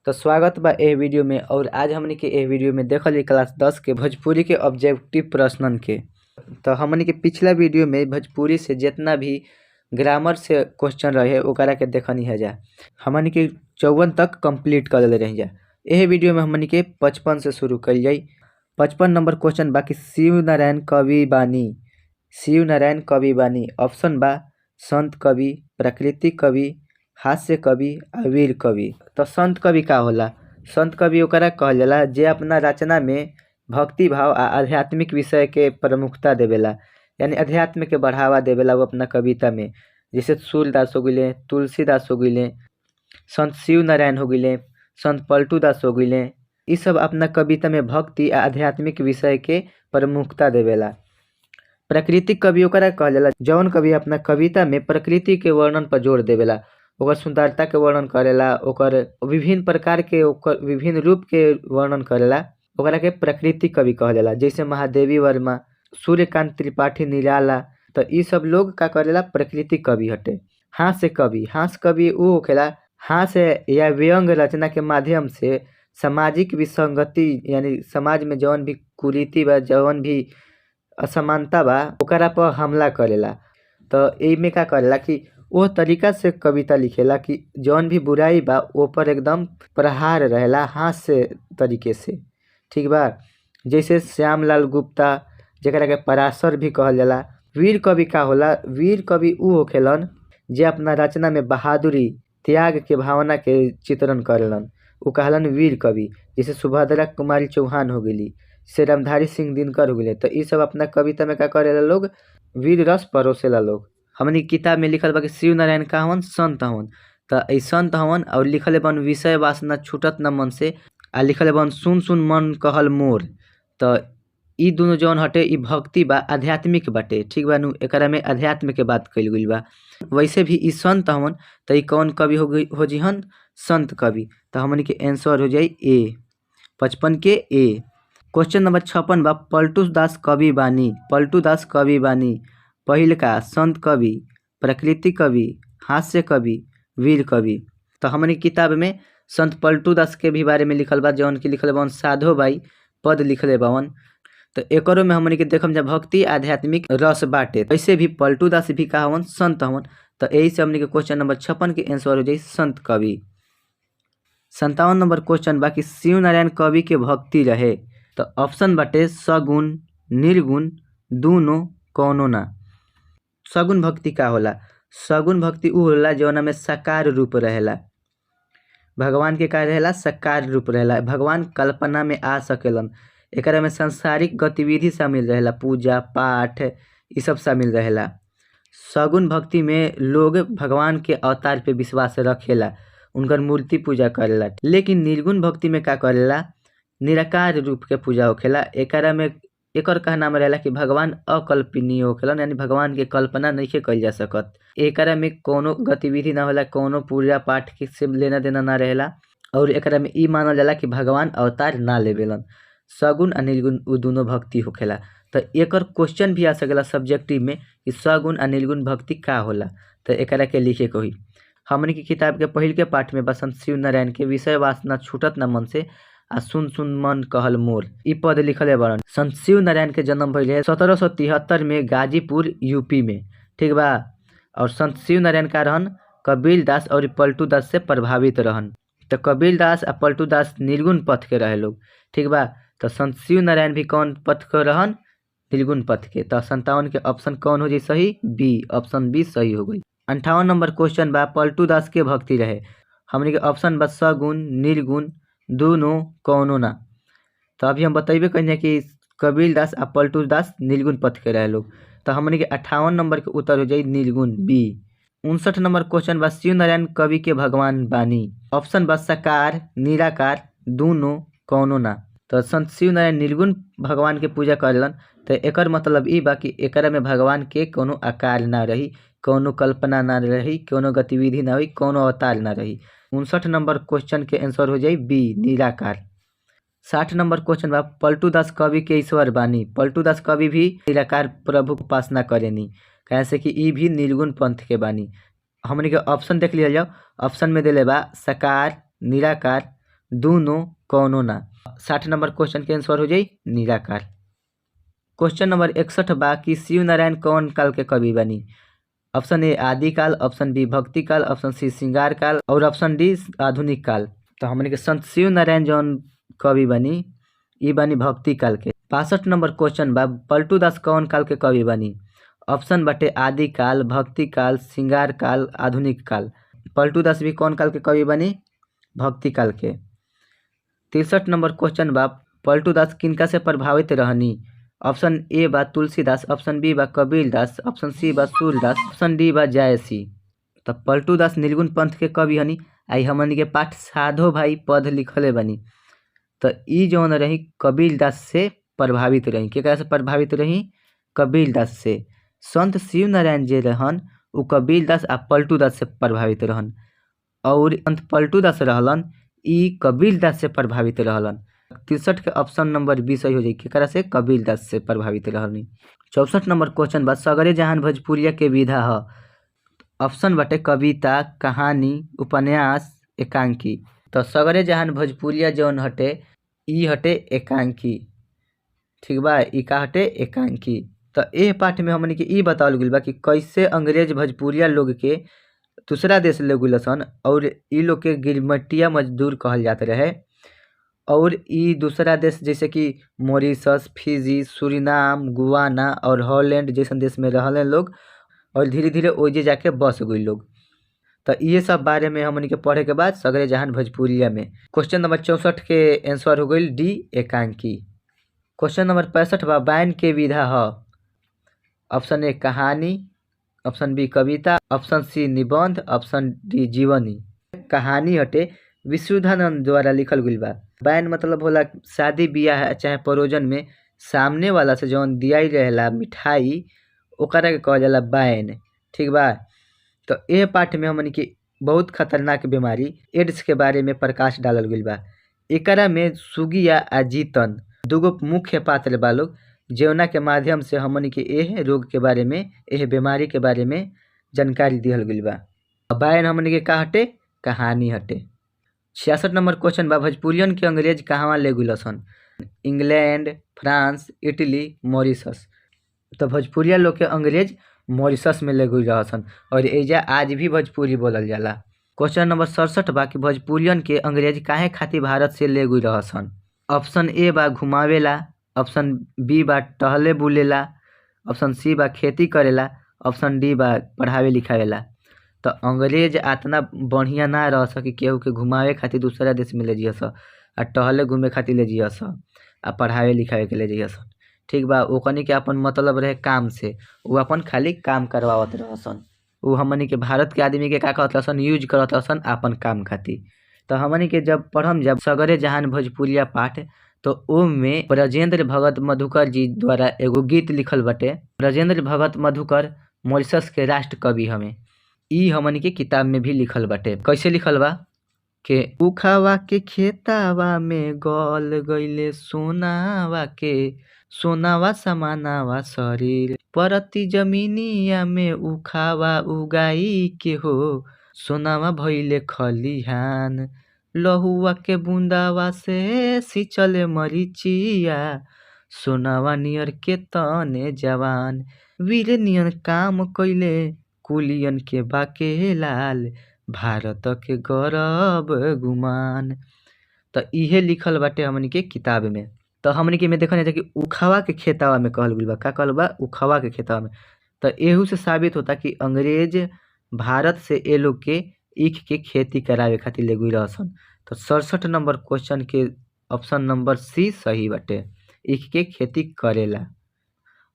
तो स्वागत बा एह वीडियो में। और आज हमनी के एह वीडियो में देखल जाई क्लास 10 के भोजपुरी के ऑब्जेक्टिव प्रश्नन के। तो हमनी के पिछला वीडियो में भोजपुरी से जितना भी ग्रामर से क्वेश्चन रहे ओकरा के देखनी है जा। हमनी के 54 तक कंप्लीट कर ले रही जा। एह वीडियो में हमनी के 55 से शुरू कइल जाई। 55 नंबर क्वेश्चन बा कि शिव नारायण कवि बानी। शिव नारायण कवि बानी। ऑप्शन बा संत कवि, प्राकृतिक कवि, हास्य कवि आ वीर कवि। तो संत कवि का होला? संत कवि ओकरा कहल जाला जे अपना रचना में भक्ति भाव आ आध्यात्मिक विषय के प्रमुखता देवेला, यानी अध्यात्म के बढ़ावा देवेला वो अपना कविता में। जैसे सूरदास हो गइले, तुलसीदास हो गइले, संत शिव नारायण हो गइले, संत पलटू दास हो गइले। इ सब अपना कविता में भक्ति आ आध्यात्मिक विषय के प्रमुखता देवेला। प्राकृतिक कवि ओकरा कहल जाला जौन कवि अपना कविता में प्रकृति के वर्णन पर जोर देवेला, ओकर सुंदरता के वर्णन करेला, ओकर विभिन्न प्रकार के ओकर विभिन्न रूप के वर्णन करेला, ओकरा के प्राकृतिक कवि कहल जाला। जैसे महादेवी वर्मा, सूर्यकांत त्रिपाठी निराला। तो इ सब लोग का करेला? प्राकृतिक कवि हटे। हास्य कवि, हास्य कवि उ होखेला हास्य या व्यंग्य रचना के माध्यम से सामाजिक विसंगति, यानी समाज में जौन भी कुरीति बा, जौन भी असमानता बा, ओकरा पर हमला करेला। तो एमे का करेला कि वो तरीका से कविता लिखेला कि जौन भी बुराई बा ओ पर एकदम प्रहार रहेला हास्य तरीके से, ठीक बा। जैसे श्यामलाल गुप्ता, जेकरा के पराशर भी कहल जाला। वीर कवि का होला? वीर कवि उ होखेलन जे अपना रचना में बहादुरी, त्याग के भावना के चित्रण करेलन, उ कहलन वीर कवि। जैसे सुभद्रा कुमारी चौहान हो गइली, से रामधारी सिंह दिनकर हो गइले। तो इ सब अपना कविता में का करेला लोग? वीर रस परोसेला लोग। हमनी किताब में लिखल बा कि शिव नारायण का हवन? संत हवन। तो इ संत हवन और लिखल बन विषय वासना छूटत न मन से, आ लिखल बन सुन सुन मन कहल मोर। तो इ दुनो जौन हटे इ भक्ति बा, आध्यात्मिक बाटे, ठीक बा नु। एकरा में अध्यात्म के बात कइल गइल बा। वैसे भी इ संत हवन, तो इ कौन कवि हो गई हो जिहन? संत कवि। तो हमनी के आंसर हो जाई ए, 55 के ए। क्वेश्चन नंबर 56 बा पलटू दास कवि बानी। पलटू दास कवि बानी। पहिलका संत कवि, प्राकृतिक कवि, हास्य कवि, वीर कवि। तो हमनी किताब में संत पलटू दास के भी बारे में लिखल बा, जौन की लिखल बावन साधो बाई पद लिखले बावन। तो एकरो में हमनी के देखम जा भक्ति आध्यात्मिक रस बाटे। ऐसे भी पलटू दास भी का हवन? संत हवन। तो यही से हमनी के क्वेश्चन नंबर 56 के आंसर हो जाई संत कवि। 57 नंबर क्वेश्चन बा कि शिव नारायण कवि के भक्ति रहे। तो ऑप्शन बाटे सगुण, निर्गुण, दूनो, कौनो ना। सगुण भक्ति का होला? सगुण भक्ति उ होला जौना में साकार रूप रहेला, भगवान के का रहेला? साकार रूप रहेला, भगवान कल्पना में आ सकेलन। एकरा में सांसारिक गतिविधि शामिल रहेला, पूजा पाठ इ सब शामिल रहेला। सगुण भक्ति में लोग भगवान के अवतार पे विश्वास रखेला, उनकर मूर्ति पूजा करेला। लेकिन निर्गुण भक्ति में का करेला? निराकार रूप के पूजा होखेला। एकरा में एकर कहना में रहेला कि भगवान अकल्पनीय होखेलन, यानी भगवान के कल्पना नइखे कइल जा सकत। एकरा में कोनो गतिविधि ना होला, कोनो पूजा पाठ के से लेना देना ना रहेला। और एकरा में इ मानल जाला कि भगवान अवतार ना लेवेलन। सगुण आ निर्गुण उ दुनो भक्ति होखेला। तो एकर क्वेश्चन भी आ सकेला सब्जेक्टिव में कि सगुण आ निर्गुण भक्ति का होला, तो एकरा के लिखे के होई। हमनी के किताब के पहिल के पाठ में बसंत शिव नारायण के विषय वासना छूटत न मन से आ सुन सुन मन कहल मोर, इ पद लिखले बड़न। संत शिव नारायण के जन्म भइल है 1773 में गाजीपुर यूपी में, ठीक बा। और संत शिव नारायण का रहन कबीर दास और पलटू दास से प्रभावित रहन। तो कबीर दास आ पलटू दास निर्गुण पथ के रहे लोग, ठीक बा। तो संत शिव नारायण भी कौन पथ के रहन? निर्गुण पथ के। तो 57 के ऑप्शन कौन हो जाई सही? बी, ऑप्शन बी सही हो गई। 58 नंबर क्वेश्चन बा पलटू दास के भक्ति रहे। हमनी के ऑप्शन बा सगुण, निर्गुण, दूनो, कौनो ना। तो अभी हम बतेबे कहीं कि कबीर दास आ पलटू दास निर्गुण पथ के रहे लोग। तो हमनी के 58 नंबर के उत्तर हो जाई निर्गुण बी। 59 नंबर क्वेश्चन बा शिव नारायण कवि के भगवान बानी। ऑप्शन बा साकार, निराकार, दूनो, कौनो ना। तो संत शिव नारायण निर्गुण भगवान के पूजा करेलन, तो एकर मतलब इ बा कि एकरा में भगवान के कोनो आकार ना रही, कोनो कल्पना ना रही, कोनो गतिविधि ना होई, कोनो अवतार ना रही। 59 नंबर क्वेश्चन के आंसर हो जाई बी, निराकार। 60 नंबर क्वेश्चन बा पलटू दास कवि के ईश्वर बानी। पलटू दास कवि भी निराकार प्रभु उपासना करेनी, कैसे कि इ भी निर्गुण पंथ के बानी। हमनी के ऑप्शन देख लिया जाओ। ऑप्शन में देले बा साकार, निराकार, दोनों, कौनो ना। 60 नंबर क्वेश्चन के आंसर हो जाई निराकार। क्वेश्चन नंबर 61 बा कि शिव नारायण कौन काल के कवि बानी? ऑप्शन ए आदिकाल, ऑप्शन बी भक्ति काल, ऑप्शन सी श्रृंगार काल और ऑप्शन डी आधुनिक काल। तो हमनी के संत शिव नारायण जौन कवि बानी ई बानी भक्ति काल के। 62 नंबर क्वेश्चन बा पलटू दास कौन काल के कवि बानी? ऑप्शन बाटे आदिकाल, भक्ति काल, श्रृंगार काल, आधुनिक काल। पलटू दास भी कौन काल के कवि बानी? भक्ति काल के। 63 नंबर क्वेश्चन बा पलटू दास किनका से प्रभावित रहनी? ऑप्शन ए बा तुलसीदास, ऑप्शन बी बा कबीर दास, ऑप्शन सी बा सूरदास, ऑप्शन डी बा जायसी। तो पलटू दास निर्गुण पंथ के कवि हनी। आई हमनी के पाठ साधो भाई पद लिखले बानी। तो ई जौन रही कबीर दास से प्रभावित रही। केकरा से प्रभावित रही? कबीर दास से। संत शिव नारायण जे रहन उ कबीर दास आ पलटू दास से प्रभावित रहन और संत पलटू दास रहलन ई कबीर दास से प्रभावित रहलन। 63 के ऑप्शन नंबर बी सही हो जाई। केकरा से? कबीर दास से प्रभावित रहनी। 64 नंबर क्वेश्चन बा सगरे जहान भोजपुरिया के विधा ह। ऑप्शन बाटे कविता, कहानी, उपन्यास, एकांकी। तो सगरे जहान भोजपुरिया जौन हटे ई हटे एकांकी। ठीक बा, ई का हटे? एकांकी। तो एह पाठ में हमनी के ई बतावल गइल बा कि कैसे अंग्रेज भोजपुरिया लोग के दूसरा देश ले गइल सन और ई लोग के गिरमटिया मजदूर कहल जात रहे और ई दूसरा देश जैसे कि मॉरिशस, फिजी, सूरीनाम, गुआना और हॉलैंड जैसन देश में रहले लोग और धीरे धीरे ओइजे जाके बस गइल लोग। तो ये सब बारे में हमनी के पढ़े के बाद सगरे जहान भोजपुरिया में। क्वेश्चन नंबर 64 के आंसर हो गइल डी एकांकी। क्वेश्चन नंबर 65 बा बैन के विधा ह। ऑप्शन ए कहानी, ऑप्शन बी कविता, ऑप्शन सी निबंध, ऑप्शन डी जीवनी। कहानी हटे विशुद्धानंद द्वारा लिखल गइल बा। बैन मतलब होला शादी बियाह चाहे परोजन में सामने वाला से जौन दियाई रहेला मिठाई ओकरा के कहल जाला बैन। ठीक बा। तो एह पाठ में हमनी के बहुत खतरनाक बीमारी एड्स के बारे में प्रकाश डालल गइल बा। एकरा में सुगिया आ जीतन दूगो मुख्य पात्र बा लोग जौना के माध्यम से हमनी के एह रोग के बारे में, एह बीमारी के बारे में जानकारी दिहल गइल बा। बैन हमनी के का हटे? कहानी हटे। 66 नंबर क्वेश्चन बा भोजपुरियन के अंग्रेज कहवा ले गइल सन? England, France, Italy, Mauritius. तो भोजपुरिया लोग के अंग्रेज मॉरिशस में ले गइल रहसन और एजा आज भी भोजपुरी बोलल जाला। क्वेश्चन नंबर 67 बा कि भोजपुरियन के अंग्रेज काहे खातिर भारत से ले गइल रहसन? ऑप्शन ए बा घुमावेला, ऑप्शन बी बा टहले बुलेला, ऑप्शन सी बा खेती करेला, ऑप्शन डी बा पढ़ावे लिखावेला। तो अंग्रेज अतना बढ़िया ना रह सकी केहू के घुमावे खातिर दूसरा देश में ले जियस आ टहले घूमे खातिर ले जियस आ पढ़ावे लिखावे के ले जियस। ठीक बा, ओकनी के अपन मतलब रहे काम से, उ अपन खाली काम करवावत रहसन। उ हमनी के भारत के आदमी के का कहत रहसन? यूज करत रहसन आपन काम खातिर। तो हमनी के जब पढ़म जब सगरे जहान भोजपुरिया पाठ तो ओमे ब्रजेंद्र भगत मधुकर जी द्वारा एगो गीत लिखल बाटे। ब्रजेंद्र भगत मधुकर मॉरिशस के राष्ट्र कवि हमें। ई हमनी के किताब में भी लिखल बाटे। कैसे लिखल बा के उखावा के खेतावा में गल गइले सोनावा के सोनावा समानावा शरीर परती जमीनिया में उखावा उगाई के हो सोनावा भइले खलिहान लहुआ के बूंदावा से सिंचले मरीचिया सोनावा नियर के तने जवान वीर नियन काम कइले कुलियन के बाके लाल भारत के गौरव गुमान। तो इहे लिखल बाटे हमनी के किताब में। तो हमनी के में देखल जाए कि उखावा के खेतावा में कहल गइल बा। का कहल बा? उखावा के खेतावा में। तो एहू से साबित होता कि अंग्रेज भारत से ए लोग के ईख के खेती करावे खातिर ले गइल रहसन। तो 67 नंबर क्वेश्चन के ऑप्शन नंबर सी सही बाटे, ईख के खेती करेला।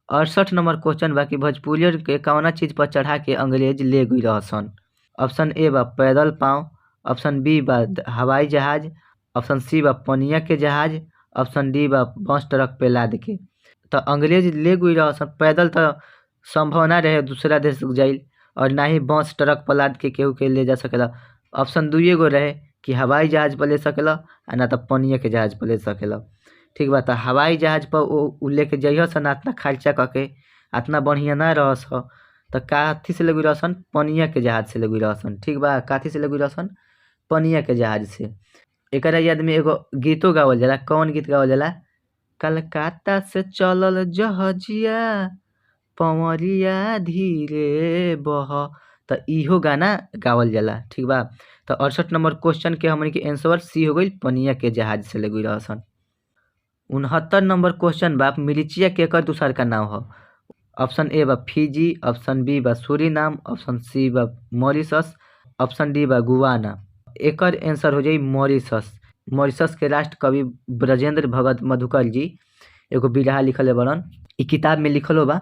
68 नंबर क्वेश्चन बा कि भोजपुरियन के कवना चीज पर चढ़ा के अंग्रेज ले गइल रहसन? ऑप्शन ए बा पैदल पाँव, ऑप्शन बी बा हवाई जहाज, ऑप्शन सी बा पनिया के जहाज, ऑप्शन डी बा बस ट्रक पे लाद के। तो अंग्रेज ले गइल रहसन पैदल तो संभव ना रहे दूसरा देश जाइल और ना ही बस ट्रक पर लाद के केहू के ले जा सकेला। ऑप्शन दुइये गो रहे कि हवाई जहाज पर ले सकेला आ ना तो पनिया के जहाज पर ले सकेला। ठीक बा, तो हवाई जहाज पर उ लेके जइहसन अतना खर्चा कके अतना बढ़िया ना रहस तो काथी से ले गइल रहसन? पनिया के जहाज से ले गइल रहसन। ठीक बा, काथी से ले गइल रहसन? पनिया के जहाज से। एकरा याद में एगो गीतो गावल जाला। कौन गीत गावल जाला? कलकत्ता से चलल जहाजिया पवरिया धीरे बह। त इहो गाना गावल जाला, ठीक बा। त 68 नंबर क्वेश्चन के हमनी के आंसर सी हो गइल, पनिया के जहाज से ले गइल रहसन। 69 नंबर क्वेश्चन बा, मिरिचिया केकर दूसर का नाम ह? ऑप्शन ए बा फिजी, ऑप्शन बी बा सूरीनाम, ऑप्शन सी बा मॉरिशस, ऑप्शन डी बा गुआना। एकर आंसर हो जाई मॉरिशस। मॉरिशस के राष्ट्र कवि ब्रजेंद्र भगत मधुकर जी एगो बिरहा लिखले बड़न। इ किताब में लिखलो बा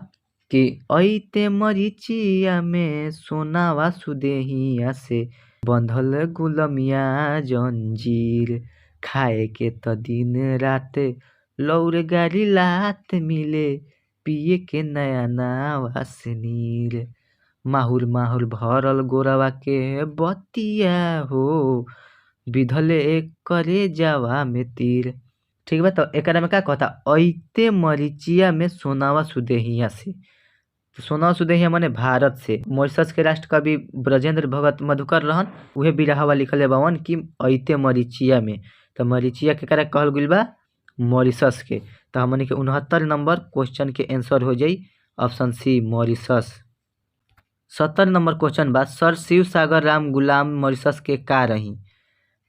कि ऐते मरीचिया में सोनावा सुदेहिया से बंधल गुलमिया जंजीर, खाए के त दिन रात लौर गारी लात मिले, पिए के नया नावा से नीर, माहुर माहुर भरल गोरवा के बतिया हो, विधले करे जावा में तीर। ठीक बा। तो एकरा में का कहता? ऐते मरीचिया में सोनावा सुदेहिया से, सोनावा सुदेहिया माने भारत से। मॉरिशस के राष्ट्र कवि ब्रजेंद्र भगत मधुकर रहन, उहे बिरहावा लिखले बावन कि ऐते मरीचिया में। त मरीचिया केकरा कहल गइल बा? मॉरिशस के। त हमनी के 69 नंबर क्वेश्चन के आंसर हो जाई option C Mauritius. 70 number question बा, सर शिव सागर राम गुलाम मॉरिशस के का रही?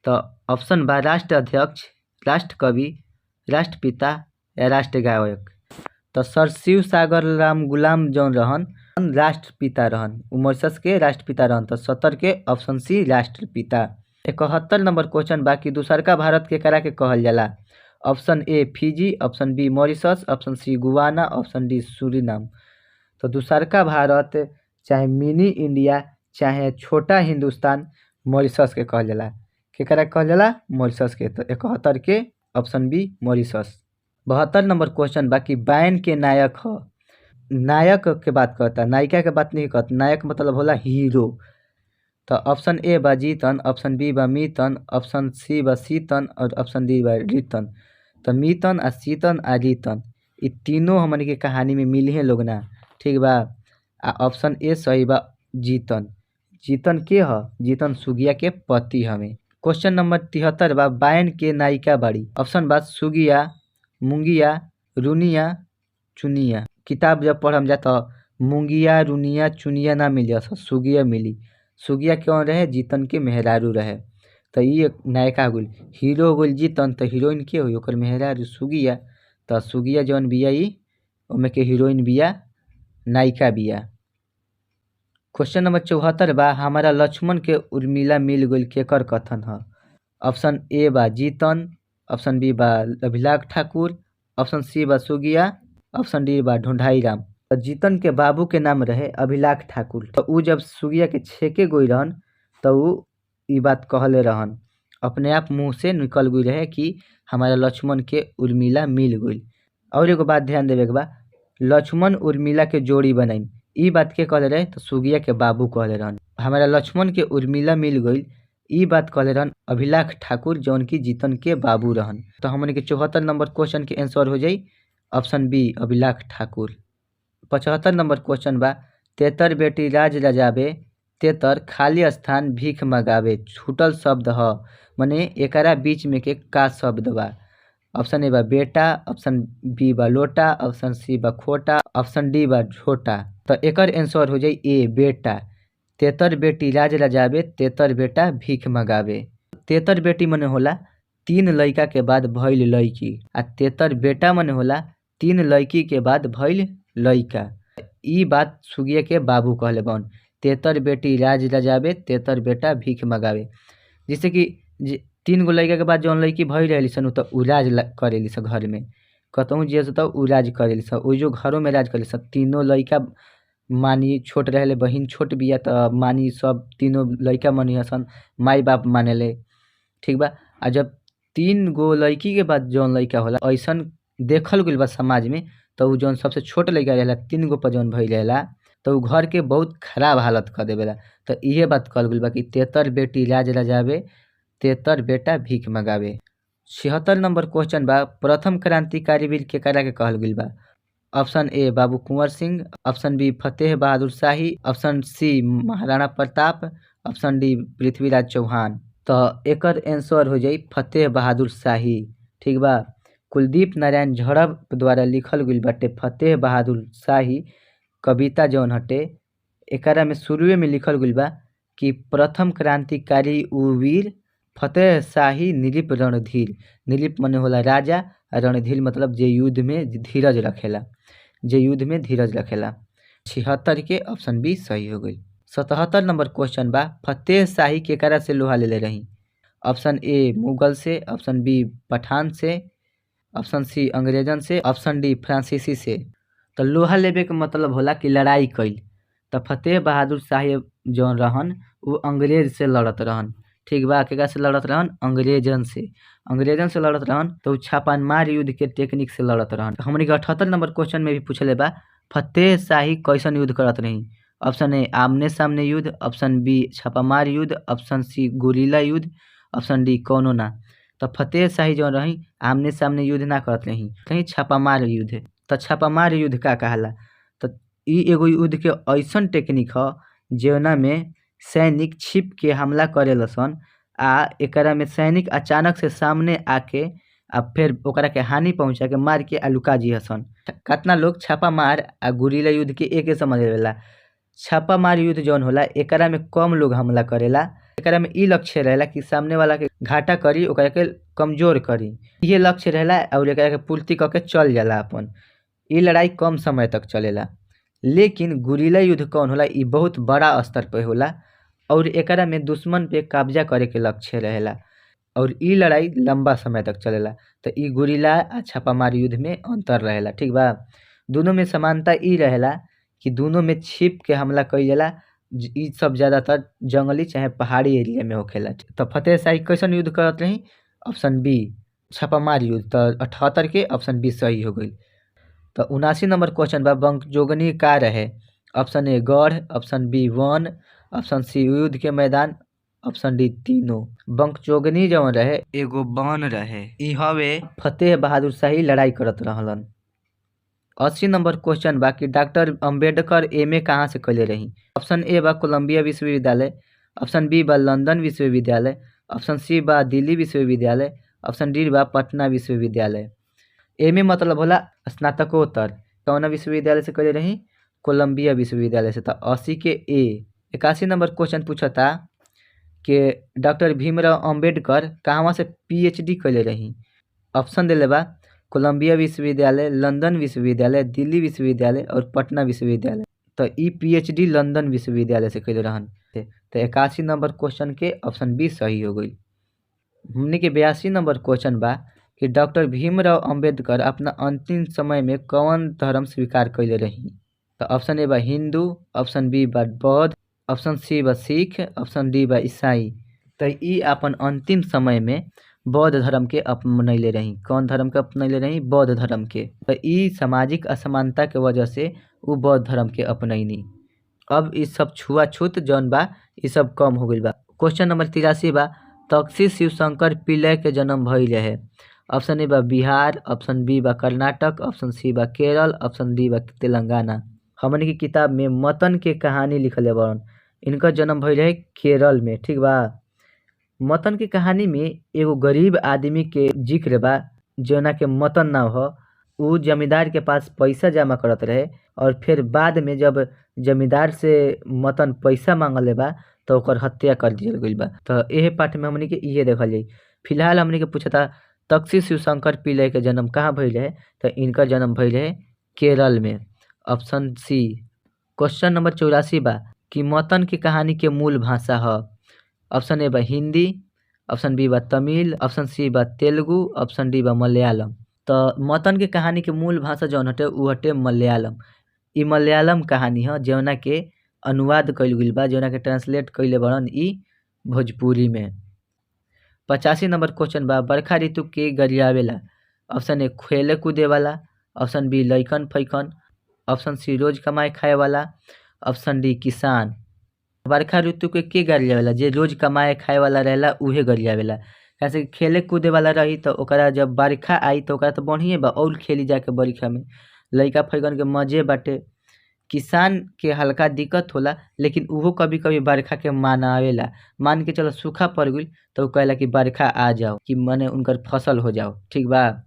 त ऑप्शन बा राष्ट्र अध्यक्ष, राष्ट्र कवि, राष्ट्रपिता या राष्ट्र गायक। त सर शिव सागर राम गुलाम जौन रहन राष्ट्रपिता रहन, उ मॉरिशस के राष्ट्रपिता रहन। त 70 के ऑप्शन सी राष्ट्रपिता। 71 नंबर क्वेश्चन बा कि दूसरका भारत के करा के कहल जाला? Option A Fiji, option B Mauritius, option C Guyana, option D Suriname. तो दूसरका भारत चाहे मिनी इंडिया चाहे छोटा हिंदुस्तान मॉरिशस के कहल जाला। केकरा कहल जाला? मॉरिशस के। तो 71 के option B Mauritius. 72 number question बा कि बैन के नायक ह। नायक के बात कहता, नायिका के बात नहीं कहता। नायक मतलब होला हीरो। तो ऑप्शन ए बा जीतन, ऑप्शन बी बा मीतन, ऑप्शन सी बा सीतन और ऑप्शन डी बा रीतन। तो मीतन आ सीतन आ रीतन इ तीनों हमन के कहानी में मिली है लोग ना, ठीक बा। आ ऑप्शन ए सही बा जीतन। जीतन के ह? जीतन सुगिया के पति हमें। क्वेश्चन नंबर 73 बा, बायन के नायिका बाड़ी। ऑप्शन बा सुगिया, मुंगिया, रुनिया, चुनिया। किताब जब पढ़म जा तो मुंगिया, रुनिया, चुनिया ना मिली, सुगिया मिली। सुगिया कौन रहे? जीतन के मेहरारू रहे। तो ये नायिका हो गइल। हीरो हो गइल जीतन, तो हीरोइन के होई? ओकर मेहरारू सुगिया। तो सुगिया जौन बिया ई ओमे के हीरोइन बिया, नायिका बिया। क्वेश्चन नंबर 74 बा, हमारा लक्ष्मण के उर्मिला मिल गइल केकर कथन ह? ऑप्शन ए बा जीतन, ऑप्शन बी बा अभिलाख ठाकुर, ऑप्शन सी बा सुगिया, ऑप्शन डी बा ढूंढाई राम। तो जीतन के बाबू के नाम रहे अभिलाख ठाकुर। तो उ जब सुगिया के छेके गई रहन तो उ ई बात कहले रहन, अपने आप मुँह से निकल गई रहे कि हमारा लक्ष्मण के उर्मिला मिल गई। और एगो बात ध्यान देवे के बा, लक्ष्मण उर्मिला के जोड़ी बनाई ई बात के कहले रहे? तो सुगिया के बाबू कहले रहन। हमारा लक्ष्मण के उर्मिला मिल गई ई बात कहले रहन अभिलाख ठाकुर, जौन की जीतन के बाबू रहन। तो हमन के 74 नंबर क्वेश्चन के आंसर हो जाई option B Abhilakh Thakur. 75 number question बा, तेतर बेटी राज रजाबे तेतर खाली स्थान भीख मगावे छूटल शब्द ह, मने एकरा बीच में के का शब्द बा? ऑप्शन ए बा बेटा, ऑप्शन बी बा लोटा, ऑप्शन सी बा खोटा, ऑप्शन डी बा झोटा। तो एकर आंसर हो जाई ए बेटा। तेतर बेटी राज रजाबे तेतर बेटा भीख मगावे। तेतर बेटी मने होला 3 लड़का के बाद भइल लड़की, आ तेतर बेटा मने होला 3 लड़की के बाद भइल लड़का। ई बात सुगिया के बाबू कहले बन, तेतर बेटी राज रजाबे तेतर बेटा भीख मगावे। जैसे कि 3 गो लड़का के बाद जौन लड़की भइल रहली सन त उ राज करेली सन घर में, कतहु जे त उ राज करेली सन, ओइजो घरों में राज करेली सन। तीनों लड़का मानी छोट रहले, बहिन छोट बिया त मानी सब तीनों लड़का मानी सन, माई बाप मानेले, ठीक बा। आ जब 3 गो लड़की के बाद जौन लड़का होला ऐसन देखल गइल बा समाज में, त उ जौन सबसे छोट लड़का रहेला 3 गो पर जौन भइल रहेला त उ घर के बहुत खराब हालत कर देवेला। त इहे बात कहल गइल बा कि तेतर बेटी राज रजावे तेतर बेटा भीख मगावे। 76 नंबर क्वेश्चन बा, प्रथम क्रांतिकारी वीर केकरा के कहल गइल बा? Option A Babu Kunwar Singh, option B Fateh Bahadur Shahi, option C Maharana Pratap, option D Prithviraj Chauhan. तो एकर आंसर हो जाई फतेह बहादुर शाही। ठीक बा, कुलदीप नारायण झड़प द्वारा लिखल गइल बाटे फतेह बहादुर शाही कविता जौन हटे। एकरा में शुरुए में लिखल गइल बा कि प्रथम क्रांतिकारी उ वीर फतेह शाही नृप रणधीर। नृप मने होला राजा, रणधीर मतलब जे युद्ध में धीरज रखेला, जे युद्ध में धीरज रखेला। 76 के ऑप्शन बी सही हो गई। 77 नंबर क्वेश्चन बा फतेह शाही केकरा से लोहा लेले रही? ऑप्शन ए मुगल से, ऑप्शन बी पठान से, ऑप्शन सी अंग्रेजन से, ऑप्शन डी फ्रांसीसी से। तो लोहा लेबे के मतलब होला कि लड़ाई कईल। तो फतेह बहादुर शाही जौन रहन उ अंग्रेज से लड़त रहन। ठीक बा, केकरा से लड़त रहन? अंग्रेजन से। अंग्रेजन से लड़त रहन तो उ छापामार युद्ध के टेक्निक से लड़त रहन। हमनी के 78 नंबर क्वेश्चन में भी पूछले बा फतेह शाही कैसन युद्ध करत रही? ऑप्शन ए आमने सामने युद्ध, ऑप्शन बी छापामार युद्ध, ऑप्शन सी गोरिल्ला युद्ध, ऑप्शन डी कौनो ना। तो फतेह शाही जौन रही आमने सामने युद्ध ना करत रही, कहीं छापामार युद्ध। तो छापामार युद्ध का कहाला? तो इ एगो युद्ध के ऐसन टेक्निक ह जौना में सैनिक छिप के हमला करेलसन आ एकरा में सैनिक अचानक से सामने आके आ फिर ओकरा के हानि पहुंचा के मार के आ लुका जिहसन। कतना लोग छापामार आ गोरिल्ला युद्ध के एके समझ लेवेला। छापामार युद्ध जौन होला एकरा में कम लोग हमला करेला। एकरा में इ लक्ष्य रहेला कि सामने वाला के घाटा करी, ओकरा के कमजोर करी, इहे लक्ष्य रहेला और एकरा के पूर्ति क के चल जाला अपन। इ लड़ाई कम समय तक चलेला। लेकिन गोरिल्ला युद्ध कौन होला? इ बहुत बड़ा स्तर पे होला और एकरा में दुश्मन पे कब्जा करे के लक्ष्य रहेला और इ लड़ाई लंबा समय तक चलेला। तो इ गोरिल्ला आ छापामार युद्ध में अंतर रहेला। ठीक बा, दोनों में समानता इ रहेला कि दोनों में छिप के हमला कईल जाला। इ सब ज्यादातर जंगली चाहे पहाड़ी एरिया में होखेला। तो फतेह शाही कैसन युद्ध करत रही? ऑप्शन बी छापामार युद्ध। तो 78 के ऑप्शन बी सही हो गई। तो 79 नंबर क्वेश्चन बा बंकजोगनी का रहे? ऑप्शन ए गढ़, ऑप्शन बी वन, ऑप्शन सी युद्ध के मैदान, ऑप्शन डी तीनों। बंकचोगनी जौन रहे एगो वन रहे। इ हवे फतेह बहादुर शाही लड़ाई करत रहलन। 80 नंबर क्वेश्चन बा कि डॉक्टर अम्बेडकर एम ए कहाँ से कैले रही? ऑप्शन ए बा कोलंबिया विश्वविद्यालय, ऑप्शन बी बा लंदन विश्वविद्यालय, ऑप्शन सी बा दिल्ली विश्वविद्यालय, ऑप्शन डी बा पटना विश्वविद्यालय। एम ए मतलब होला स्नातकोत्तर। कौना विश्वविद्यालय से कैले रही? कोलंबिया विश्वविद्यालय से। तो 80 के ए। 81 नंबर क्वेश्चन पूछता कि डॉक्टर भीमराव अम्बेडकर कहवा से पीएचडी कैले रही? ऑप्शन दिले बा कोलंबिया विश्वविद्यालय, लंदन विश्वविद्यालय, दिल्ली विश्वविद्यालय और पटना विश्वविद्यालय। तो इ पीएचडी लंदन विश्वविद्यालय से कैले रहन। तो 81 नंबर क्वेश्चन के ऑप्शन बी सही हो गई। हमनी के 82 नंबर क्वेश्चन बा कि डॉक्टर भीमराव अम्बेडकर अपना अंतिम समय में कौन धर्म स्वीकार कैले रही? तो ऑप्शन ए बा हिंदू, ऑप्शन बी बा बौद्ध, ऑप्शन सी बा सिख, ऑप्शन डी बा ईसाई। तो इ अपन अंतिम समय में बौद्ध धर्म के अपनैले रही। कौन धर्म के अपनैले रही? बौद्ध धर्म के। तो इ सामाजिक असमानता के वजह से उ बौद्ध धर्म के अपनैनी। अब इ सब छुआछूत जौन बा इ सब कम हो गइल बा। क्वेश्चन नंबर 83 बा तक्षी शिवशंकर पिल्लै के जन्म भइल रहे? ऑप्शन ए बा बिहार, ऑप्शन बी बा कर्नाटक, ऑप्शन सी बा केरल, ऑप्शन डी बा तेलंगाना। हमनी के किताब में मतन के कहानी लिखले बड़न। इनकर जन्म भइल रहे केरल में। ठीक बा, मतन के कहानी में एगो गरीब आदमी के जिक्र बा जौना के मतन नाम ह। उ जमींदार के पास पैसा जमा करत रहे और फिर बाद में जब जमींदार से मतन पैसा मांगले बा तो ओकर हत्या कर दिहल गइल बा। तो एहे पाठ में हमनी के इहे देखल जाई। फिलहाल हमनी के पूछता तक्षी शिवशंकर पिल्लै के जन्म कहाँ भइल रहे? तो इनकर जन्म भइल रहे केरल में, ऑप्शन सी। क्वेश्चन नंबर 84 बा कि मतन के कहानी के मूल भाषा ह? ऑप्शन ए बा हिंदी, ऑप्शन बी बा तमिल, ऑप्शन सी बा तेलुगु, ऑप्शन डी बा मलयालम। तो मतन के कहानी के मूल भाषा जौन हटे उ हटे मलयालम। इ मलयालम कहानी ह जौना के अनुवाद कइल गइल बा, जौना के ट्रांसलेट कइले बड़न इ भोजपुरी में। 85 नंबर क्वेश्चन बा बरखा ऋतु के गरियावेला? ऑप्शन ए खेले कूदे वाला, ऑप्शन बी लइकन फैकन, ऑप्शन सी रोज कमाए खाए वाला, ऑप्शन डी किसान। बरखा ऋतु के गरियावेला? जे रोज कमाए खाए वाला रहेला उहे गरियावेला। कैसे खेले कूदे वाला रही तो ओकरा जब बरखा आई तो ओकरा तो बढ़िए बा और खेली जाके बरखा में, लइका फैकन के मजे बाटे। किसान के हल्का दिक्कत होला, लेकिन उहो कभी कभी बरखा के मनावेला। मान के चलो सूखा पड़ गइल तो उ कहेला कि बरखा आ जाओ कि मने उनकर फसल हो जाओ, ठीक बा।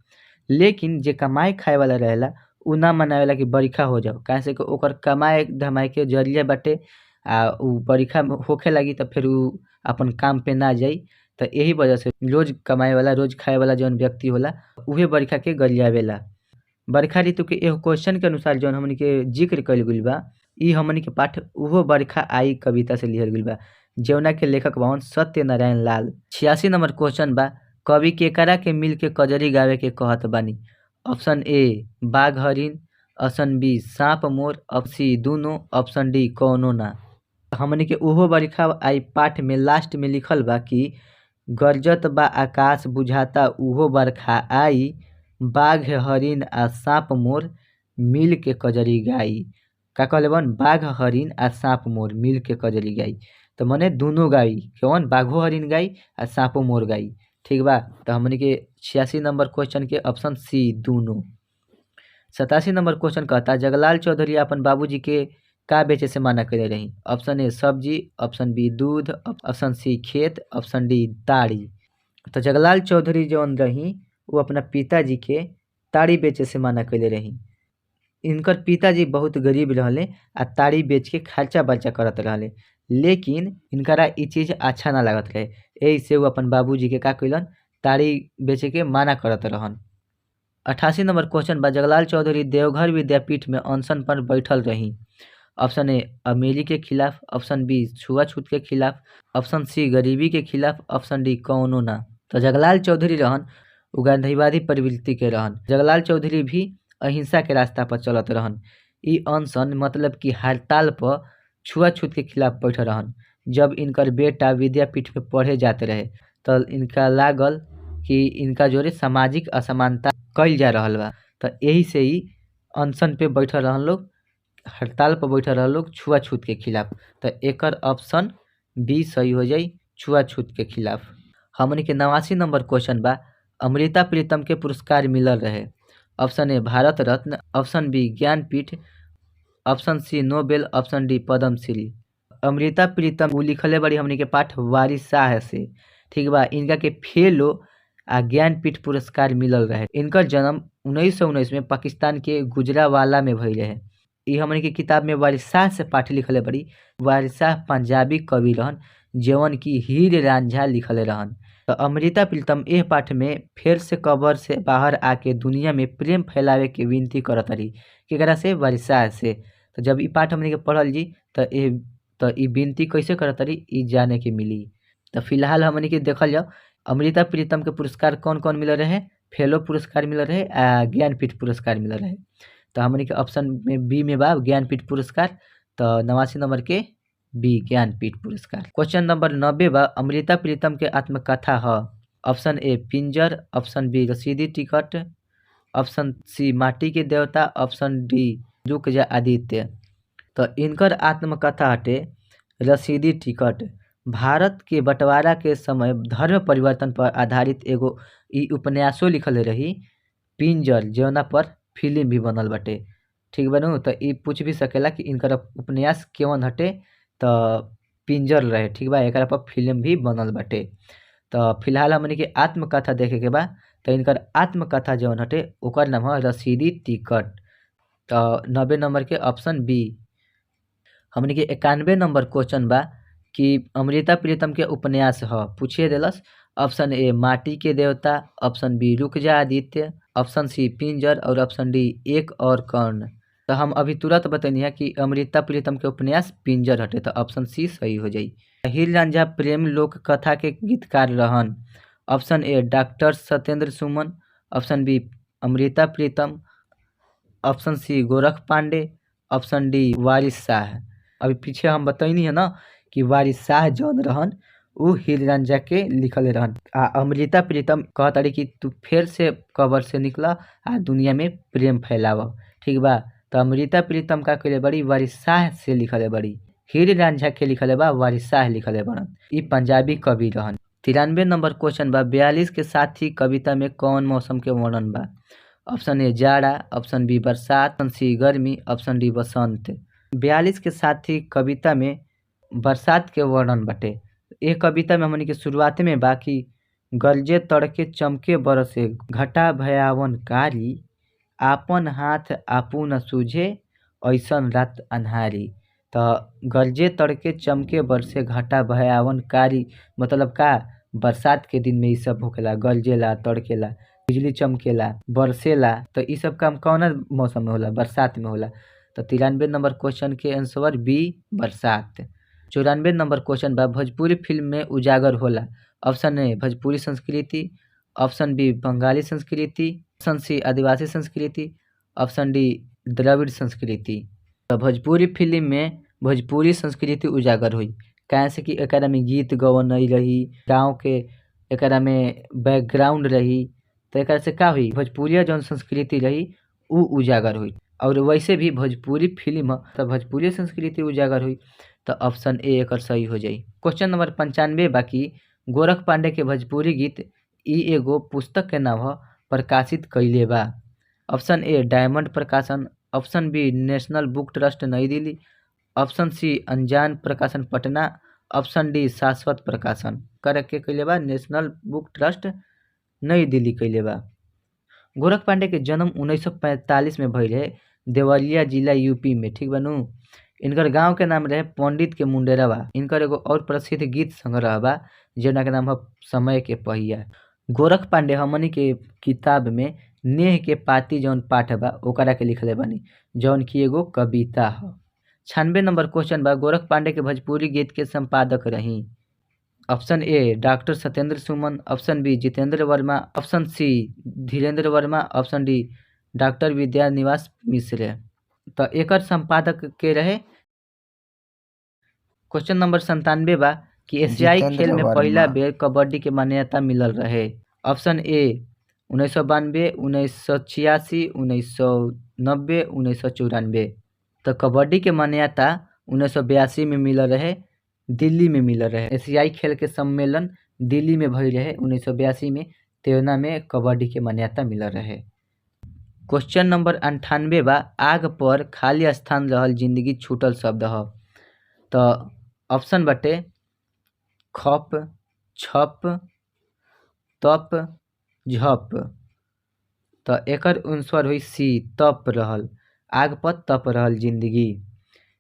लेकिन जे कमाए खाए वाला रहेला उ ना मनावेला कि बरखा हो जाओ, काहे से कि ओकर कमाए धमाए के जरिया बाटे आ उ बरखा होखे लागी त फिर उ अपन काम पे ना जाई। त एही वजह से रोज कमाए वाला रोज खाए वाला जौन व्यक्ति होला उहे बरखा के गरियावेला। बरखा ऋतु के एगो क्वेश्चन के अनुसार जौन हमनी के जिक्र कइल गइल बा इ हमनी के पाठ उहो बरखा आई कविता से लिहल गइल बा, जौना के लेखक बावन सत्यनारायण लाल। 86 नंबर क्वेश्चन बा, कवि केकरा के मिल के कजरी गावे के कहत बानी? ऑप्शन ए बाघ हरिण, ऑप्शन बी सांप मोर, ऑप्शन सी दुनो, ऑप्शन डी कौनो ना। हमनी के उहो बरखा आई पाठ में लास्ट में लिखल बा कि गरजत बा आकाश बुझाता उहो बरखा आई, बाघ हरिण आ सांप मोर मिल के कजरी गाई। का कहले बन? बाघ हरिण आ सांप मोर मिल के कजरी गाई। त मने दुनो गाई, कौन? बाघो हरिण गाई आ सांपो मोर गाई, ठीक बा। त हमनी के 86 नंबर क्वेश्चन के ऑप्शन सी दुनो। 87 नंबर क्वेश्चन कहता जगलाल चौधरी अपन बाबूजी के का बेचे से मना कइले रही? ऑप्शन ए सब्जी, ऑप्शन बी दूध, ऑप्शन सी खेत, ऑप्शन डी ताड़ी। त जगलाल चौधरी जौन रही उ अपना पिताजी के ताड़ी बेचे से मना कइले रही। इनकर पिताजी बहुत गरीब रहले आ ताड़ी बेच के खर्चा बर्चा करत रहले, लेकिन इनकरा इ चीज अच्छा ना लागत रहे, एही से उ अपन बाबूजी के का कइलन ताड़ी बेचे के मना करत रहन। 88 नंबर क्वेश्चन बा जगलाल चौधरी देवघर विद्यापीठ में अनशन पर बैठल रही। ऑप्शन ए अमीरी के खिलाफ, ऑप्शन बी छुआछूत के खिलाफ, ऑप्शन सी गरीबी के खिलाफ, ऑप्शन डी कौनो ना। तो जगलाल चौधरी रहन उ गांधीवादी प्रवृत्ति के रहन। जगलाल चौधरी भी अहिंसा के रास्ता पर चलत रहन। इ अनशन मतलब कि हड़ताल पर छुआछूत के खिलाफ बैठल रहन। जब इनकर बेटा विद्यापीठ में पढ़े जात रहे त इनका लागल कि इनका जोरे सामाजिक असमानता कइल जा रहल बा, त एही से ही अनशन पे बैठल रहन लोग, हड़ताल पर बैठल रहन लोग छुआछूत के खिलाफ। त एकर ऑप्शन बी सही हो जाई, छुआछूत के खिलाफ। हमनी के 89 नंबर क्वेश्चन बा अमृता प्रीतम के पुरस्कार मिलल रहे। Option A Bharat Ratna, option B Jnanpith, option C Nobel, option D Padmashri. Amrita Pritam उ लिखले बड़ी हमनी के पाठ वारिस शाह से, ठीक बा। इनका के फेलो आ ज्ञानपीठ पुरस्कार मिलल रहे। इनकर जन्म 1919 में पाकिस्तान के गुजरावाला में भइल रहे। इ हमनी के किताब में वारिस शाह से पाठ लिखले बड़ी। वारिस शाह पंजाबी कवि रहन जवन की हीर रांझा लिखले रहन। त अमृता प्रीतम एह पाठ में फेर से कब्र से बाहर आके दुनिया में प्रेम फैलावे के विनती करत रही। केकरा से? वारिस शाह से। त जब इ पाठ हमनी के पढ़ल जी त इ विनती कैसे करत रही इ जाने के मिली। त फिलहाल हमनी के देखल जाओ अमृता प्रीतम के पुरस्कार कौन कौन मिलल रहे? फेलो पुरस्कार मिलल रहे आ ज्ञानपीठ पुरस्कार मिलल रहे। त हमनी के ऑप्शन में बी में बा ज्ञानपीठ पुरस्कार, त 89 नंबर के बी ज्ञानपीठ पुरस्कार। क्वेश्चन नंबर 90 बा अमृता प्रीतम के आत्मकथा ह। Option A Pinjar, option B Rasidi Ticket, option C Mati ke देवता, ऑप्शन डी रुक जा आदित्य। त इनकर आत्मकथा हटे रसीदी टिकट। भारत के बंटवारा के समय धर्म परिवर्तन पर आधारित एगो इ उपन्यासो लिखल रही पिंजर, जौना पर फिल्म भी बनल बाटे, ठीक बनू। त इ पूछ भी सकेला कि इनकर उपन्यास केवन हटे, त पिंजर रहे, ठीक बा। एकरा पर फिल्म भी बनल बाटे। त फिलहाल हमनी के आत्मकथा देखे के बा, त इनकर आत्मकथा जौन हटे ओकर नाम ह रसीदी टिकट। त 90 नंबर के ऑप्शन बी। हमनी के 91 नंबर क्वेश्चन बा कि अमृता प्रीतम के उपन्यास ह, पूछिए देलस। ऑप्शन ए माटी के देवता, ऑप्शन बी रुक जा आदित्य, ऑप्शन सी पिंजर और ऑप्शन डी एक और कर्ण। त हम अभी तुरंत बतैनी है कि अमृता प्रीतम के उपन्यास पिंजर हटे, त ऑप्शन सी सही हो जाई। हीर रांझा प्रेम लोक कथा के गीतकार रहन। Option A doctor Satyendra Suman, option B Amrita Pritam, option C Gorakh Pandey, option D Waris Shah. अभी पीछे हम बतैनी है ना कि वारिस शाह जौन रहन उ हीर रांझा के लिखले रहन। आ अमृता प्रीतम कहतारी कि तू फेर से कब्र से निकला आ दुनिया में प्रेम फैलाव, ठीक बा। त अमृता प्रीतम का कइले बड़ी वारिस शाह से लिखले बड़ी, हीर रांझा के लिखले बा वारिस शाह लिखले बड़न। इ पंजाबी कवि रहन। 93 नंबर क्वेश्चन बा 42 के साथी कविता में कौन मौसम के वर्णन बा? ऑप्शन ए जाड़ा, ऑप्शन बी बरसात, ऑप्शन सी गर्मी, ऑप्शन डी बसंत। 42 के साथी कविता में बरसात के वर्णन बाटे। ये कविता में हमनी के शुरुआत में बाकी गरजे तड़के चमके बरसे घटा भयावन कारी आपन हाथ आपू न सूझे ऐसन रात अन्हारी। तो गरजे तड़के चमके बरसे घटा भयावन कारी मतलब का बरसात के दिन में इ सब होखेला, गरजेला तड़केला, बिजली चमकेला, बरसेला। तो इ सब काम कौना मौसम में होला? बरसात में होला। तो 93 नंबर क्वेश्चन के आंसर बी बरसात। 94 नंबर क्वेश्चन बा भोजपुरी फिल्म में उजागर होला। ऑप्शन ए भोजपुरी संस्कृति, ऑप्शन बी बंगाली संस्कृति, ऑप्शन सी आदिवासी संस्कृति, ऑप्शन डी द्रविड़ संस्कृति। तो भोजपुरी फिल्म में भोजपुरी संस्कृति उजागर हुई, काहे से कि एकरा में गीत गवनई रही, गाँव के एकरा में बैकग्राउंड रही, तो एकरा से का हुई भोजपुरिया जौन संस्कृति रही उ उजागर हुई। और वैसे भी भोजपुरी फिल्म तो भोजपुरी संस्कृति उजागर हुई। तो ऑप्शन ए एकर सही हो जाई। क्वेश्चन नंबर 95 बाकी गोरख पांडे के भोजपुरी गीत इ एगो पुस्तक के नाम ह प्रकाशित कैले बा। ऑप्शन ए डायमंड प्रकाशन, option B national book trust Nai Delhi, option C Anjaan Prakashan Patna, option D Shashwat Prakashan. कर के कैले बा नेशनल बुक ट्रस्ट नई दिल्ली कैले बा। गोरख पांडे के जन्म 1945 में भइल रहे देवरिया जिला यूपी में, ठीक बनू। इनकर गांव के नाम रहे पंडित के मुंडेरवा। इनकर एगो और प्रसिद्ध गीत संग्रह बा जेना के नाम है समय के पहिया। गोरख पांडे हमनी के किताब में नेह के पाती जौन पाठ बा ओकरा के लिखले बानी, जौन की एगो कविता ह। 96 नंबर क्वेश्चन बा गोरख पांडे के भोजपुरी गीत के संपादक रही। Option A doctor Satyendra Suman, option B Jitendra Verma, option C Dhirendra Verma, option D doctor Vidya Niwas Mishra. तो एकर संपादक के रहे। क्वेश्चन नंबर 97 बा कि एशियाई जितेंद्र खेल में पहिला वर्मा। बेर कबड्डी के मान्यता मिलल रहे। Option A 1992, 1986, 1990, 1994। तो कबड्डी के मान्यता 1982 में मिलल रहे, दिल्ली में मिलल रहे। एशियाई खेल के सम्मेलन दिल्ली में भइल रहे 1982 में, तेवना में कबड्डी के मान्यता मिलल रहे। क्वेश्चन नंबर 98 बा आग पर खाली स्थान रहल जिंदगी छूटल शब्द ह। तो ऑप्शन बटे खप, छप, तप, झप। तो एकर आंसर होई सी तप रहल, आग पर तप रहल जिंदगी।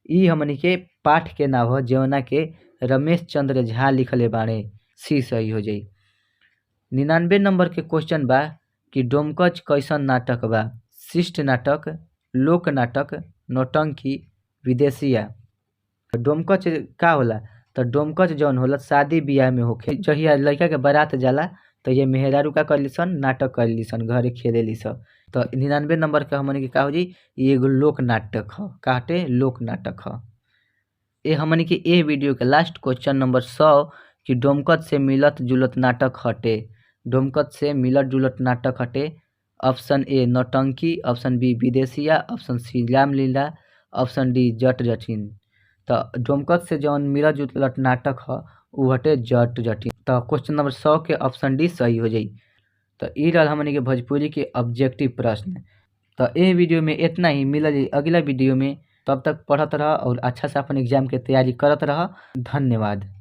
इ हमनी के पाठ के नाम ह जौना के रमेश चंद्र झा लिखले बाड़े, सी सही हो जाई। 99 नंबर के क्वेश्चन बा कि डोमकच कैसन नाटक बा? शिष्ट नाटक, लोक नाटक, नौटंकी, विदेशिया। डोमकच का होला? तो डोमकच जौन होला शादी बियाह में होखे, जहिया लड़का के बारात जाला तो ये मेहरारू का कर लीसन नाटक कर लीसन, घरे खेले लीसन। तो 99 नंबर के हमनी के का हो जाई एगो लोक नाटक ह, काटे लोक नाटक ह। ए हमनी के ए वीडियो के लास्ट क्वेश्चन नंबर 100 कि डोमकच से मिलत जुलत नाटक हटे। डोमकच से मिलत जुलत नाटक हटे। ऑप्शन ए नौटंकी, ऑप्शन बी विदेशिया, option C Ramlila, option D Jat Jatin. तो डोमकच से जौन मिलत जुलत नाटक ह उ हटे जट जटिन। तो क्वेश्चन नंबर 100 के ऑप्शन डी सही हो जाई। तो ई रहल हमनी के भोजपुरी के ऑब्जेक्टिव प्रश्न। तो ए वीडियो में इतना ही, मिलल अगला वीडियो में। तब तक पढ़त रह और अच्छा से अपन एग्जाम के तैयारी करत रह। धन्यवाद।